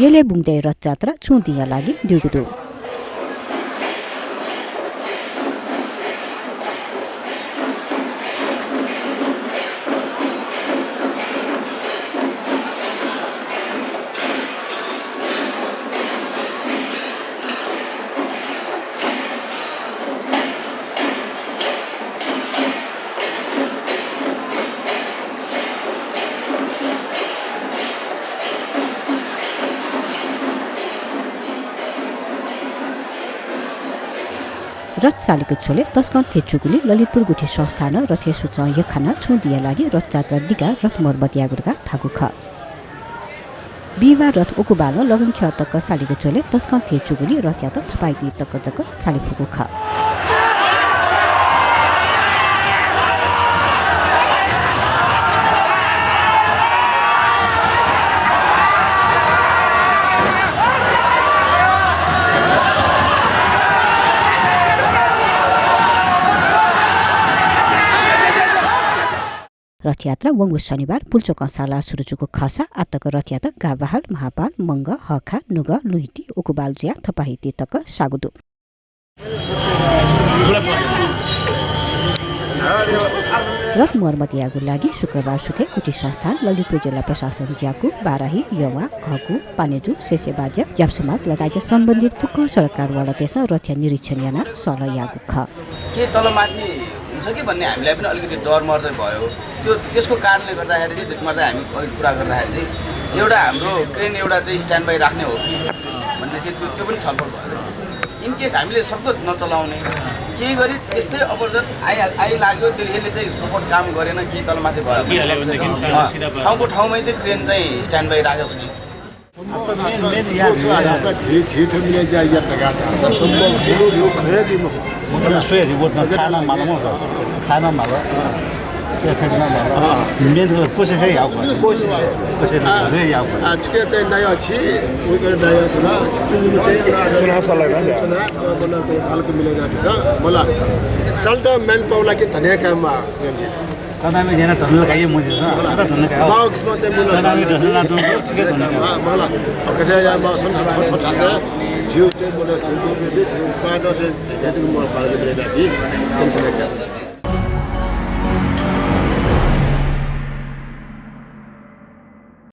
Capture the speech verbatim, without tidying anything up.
यलय् बुँगदँय् रथजात्रा छुं दिंया लागि दुगु दु। रथ सालेगु झ्वलय् तसकं थें चूगुलिं ललितपुर गुथि संस्थानं रथय् सुचं यख्खानाः छुं दिंया लागि रथजात्रा दिकाः रथ मर्मत यायेगु धकाः धाःगु खः। बिहिबार रथ उकुबालं लगनख्यः तक सालेगु झ्वलय् तसकं थें चूगुलिं रथयात थपाइति तक जक साले फुगु खः। रथयात्रा वंगु शनिबार पुल्चोकं सालाः सुरु जूगु खःसा आःतक रथयात गाःबहाल, महापाल, मंगः, हःखाः, नुगः, लुँहिति, उकुबाल जुयाः थपाहिति तक साःगु दु। रथ मर्मत यायेगु लागि शुक्रबार सुथय् गुथि संस्थान, ललितपुर जिल्ला प्रशासन ज्याकू, बाराही, यंवा, घःकू, पानेजु, सेसेबाज्या, ज्यापु समाज लगायत सम्बन्धित फुक्क सरकारवालातय्सं रथया निरीक्षण यानाः सल्लाह याःगु खः। के तलमाथि हुन्छ कि भन्ने हामीलाई पनि अलिकति डर मर चाहिँ भयो। त्यो, त्यसको कारणले गर्दाखेरि चाहिँ, त्यसमा चाहिँ हामी अघि कुरा गर्दाखेरि चाहिँ एउटा हाम्रो क्रेन एउटा चाहिँ स्ट्यान्ड बाई राख्ने हो कि भन्ने चाहिँ त्यो, त्यो पनि छलफल भयो। इन केस हामीले सक्दो नचलाउने, के गरी त्यस्तै अपर्झट आइ-, आइलाग्यो, त्यो यसले चाहिँ सपोर्ट काम गरेन, केही तलमाथि भयो भने, अँ, ठाउँको ठाउँमै चाहिँ क्रेन चाहिँ स्ट्यान्ड बाई राख्यो भने। झी, झी थ्व मिले ज्या यात धकाः धाःसा सम्भव हुनु न्ह्यः खँ हे जुइ मखु। मतलब स्वये रिपोर्ट न थाना मालम हो, थाना मालम। मेन कोसिस हे याउ, कोसिस हे, कोसिस हे याउ। आ, छुके चाहिँ नायः छि, उइके नायः तुला, चुनाव सल्लाह ना। चुनाव, मतलब चाहिँ भालक मिले जातिसा, मला। साल्ट म्यान पाउला कि धन्या काम मा, गंजी। कदामे न्याना धनला काये मुझे सा, कदा धनला काये। बाव किसिम चाहिँ मुला कदामे धनला तुम, ठिकै धनला काये। मला, अकदा या बाव सन छोटा से, जिउ चाहिँ मुला जिउ को बे, जिउ पाद चाहिँ, चाहिँ मुला पाद बे बे बे, टेंशन है क्या?